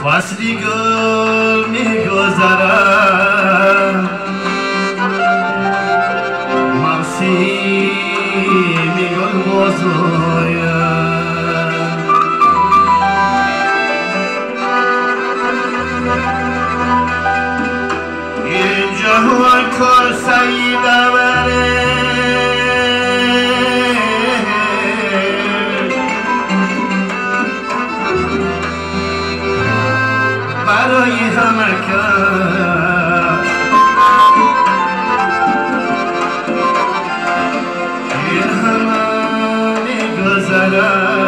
فصلی گل میگذرد، موسمی گل بازاید. این جهان کار سعید بره، برای همه کس این همه میگذرد.